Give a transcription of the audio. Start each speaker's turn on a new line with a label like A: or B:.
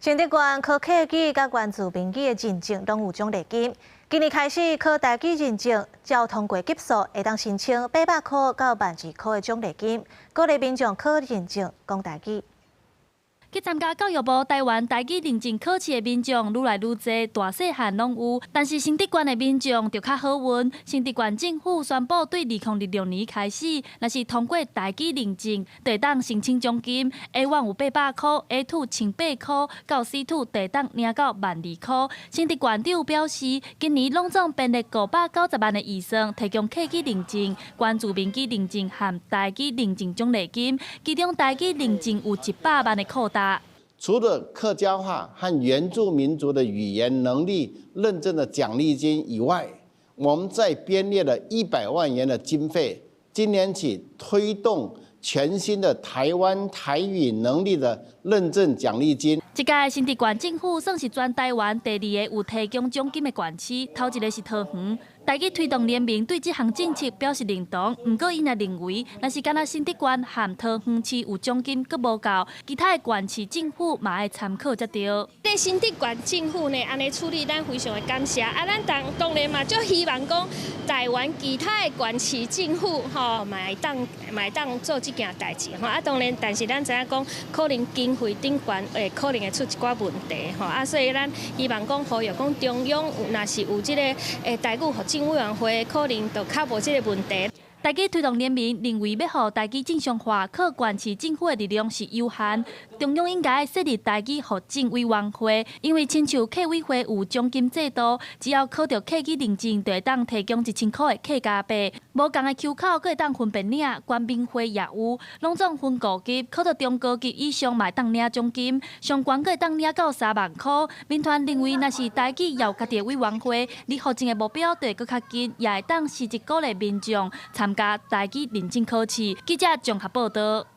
A: 新竹縣考客語佮原住民語的認證攏有獎勵金。今年開始考台語認證，只要通過級數，會當申請800箍到12,000箍的獎勵金，鼓勵民眾考認證講台語。
B: 去參加教育部台灣台語認證考試的民眾愈來愈濟，大細漢攏有。但是新竹縣的民眾就較好運。新竹縣政府宣布，對2026年開始，若是通過台語認證，就會當申請獎金。A1 有800箍，A2 1800箍，到 C2 就會當領到12,000箍。新竹縣長表示，今年攏總編列590萬的預算，提供客語認證、原住民語認證和台語認證獎勵金，其中台語認證有100萬的擴大。
C: 除了客家話和原住民族的語言能力認證的獎勵金以外，我們再編列了100萬元的經費，今年起推動全新的台灣台語能力的認證獎勵金。
B: 這屆新竹縣政府算是全台灣第二个有提供獎金的縣市，頭一个是桃園。台語推動聯盟對這項政策表示認同，毋過𪜶也認為，若是干焦新竹縣和桃園市有獎金，閣無夠，其他的縣市政府嘛愛參考才對。
D: 這新竹縣政府呢，按呢處理，咱非常的感謝。啊，咱當當然嘛，足希望講台灣其他的縣市政府吼，嘛會當做這件代誌吼。啊，當然，但是咱知影講，可能經費頂懸會可能會出一寡問題吼。啊，所以咱希望講呼籲講中央有若是有這個台語復振委員會，可能就較無這個問題。
B: 台語推動聯盟認為，欲予台語正常化，靠縣市政府的力量是有限，中央應該設立台語復振委員會，因為親像客委會有獎金制度，只要考著客語認證，就會當提供1000箍的客家幣。無仝的丘口，閣會當分別領，原民會也有，攏總分五級，考著中高級以上嘛會當領獎金，上懸閣會當領到3萬箍。民團認為，若是台語有家己的委員會，離復振的目標就會閣較近，也會當實質鼓勵民眾參加台語認證考試。記者綜合報導。